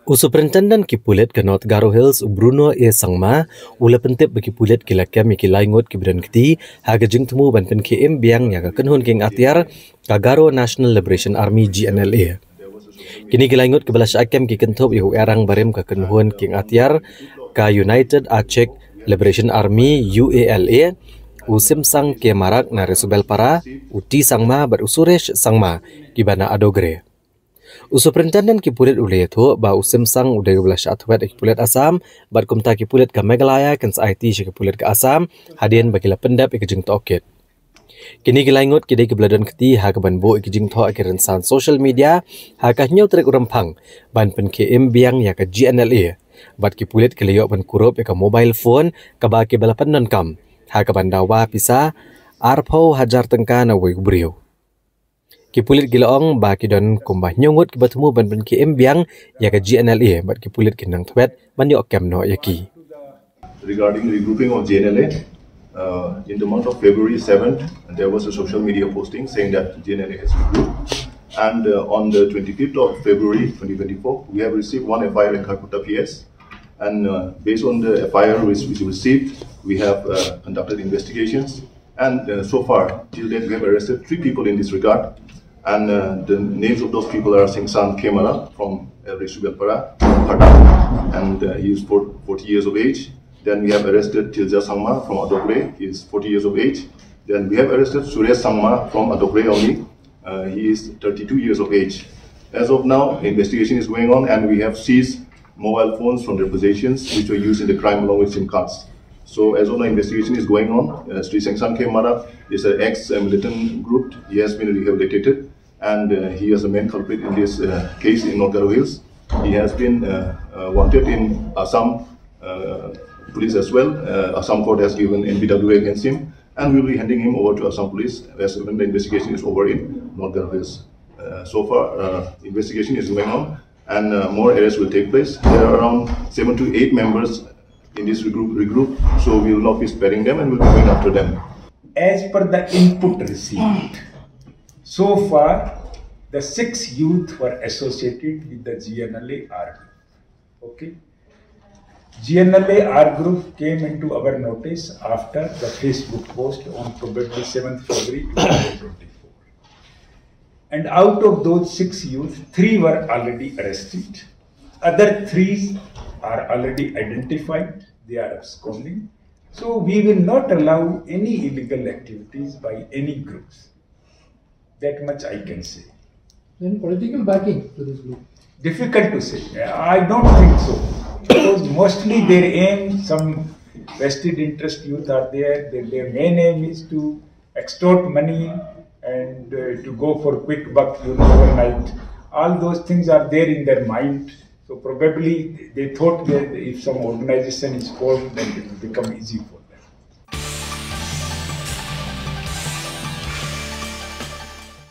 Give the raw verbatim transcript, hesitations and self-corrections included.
U Superintendent ki pulit ka North Garo Hills, u Bruno A Sangma, u la pyntip ba ki pulit ki la kem ïa ki lai ngut kiba don kti ha ka jingthmu ban pynkhie im biang ïa ka kynhun kieng atiar ka Garo National Liberation Army, G N L A. Kine ki lai ngut kiba la shah kem ki kynthup ïa u Erang barim ka kynhun kieng atiar ka United Achik Liberation Army, U A L A, u Simsang K Marak na Resubelpara, u T Sangma bad u Suresh Sangma kiba na Adogre. U Superintendent ki pulit u la ïathuh ba u Simsang u dei uba la shah thwet ïa ki pulit Assam, bad kumta ki pulit ka Meghalaya kin sa aiti sha ki pulit ka Assam hadien ba ki la pyndep ïa ka jingtohkit. Kine ki lai ngut ki dei kiba la don kti ha kaban buh ïa ki jingthoh ha ki rynsan social media ha ka hynñiew tarik u Rymphang ban pynkhie im biang ïa ka G N L A. Bad ki pulit ki la ïoh ban kurup ïa ka mobile phone kaba kiba la pyndonkam ha kaban dawa pisa arphew hajar tyngka na uwei u briew. Ki pulit ki la ong ba ki don kumba hynñiew ngut kiba thmu ban pynkhie im biang ïa ka G N L A bad ki pulit ki nang thwet ban ïoh kem noh ïa ki. Regarding regrouping of G N L A, uh, in the month of February seventh, there was a social media posting saying that G N L A has regrouped. And uh, on the twenty-fifth of February twenty twenty-four, we have received one F I R in Kharkutta P S. And uh, based on the F I R which we received, we have uh, conducted investigations. And uh, so far, till date, we have arrested three people in this regard. And uh, the names of those people are Singsan Kemara from uh, Resubelpara, Phatak, and uh, he is for- forty years of age. Then we have arrested Tilja Sangma from Adogre, he is forty years of age. Then we have arrested Suresh Sangma from Adogre only, uh, he is thirty-two years of age. As of now, investigation is going on and we have seized mobile phones from their possessions which were used in the crime along with SIM cards. So as of now, investigation is going on. Uh, Sri Sengsan K Mara is an ex-militant group. He has been rehabilitated and uh, he is the main culprit in this uh, case in North Garo Hills. He has been uh, uh, wanted in Assam uh, police as well. Uh, Assam court has given N P W A against him and we will be handing him over to Assam police as when the investigation is over in North Garo Hills. Uh, so far, uh, investigation is going on and uh, more arrests will take place. There are around seven to eight members in this regroup, regroup, so we will not be sparing them and we'll be going after them. As per the input received, so far the six youth were associated with the G N L A R group. Okay. G N L A R group came into our notice after the Facebook post on probably seventh February twenty twenty-four. And out of those six youth, three were already arrested. Other three are already identified. They are absconding. So we will not allow any illegal activities by any groups. That much I can say. Any political backing to this group? Difficult to say. I don't think so. Because mostly their aim, some vested interest youth are there. Their, their main aim is to extort money and uh, to go for quick buck, you know, overnight. All those things are there in their mind. So probably they thought that if some organization is formed, then it will become easy for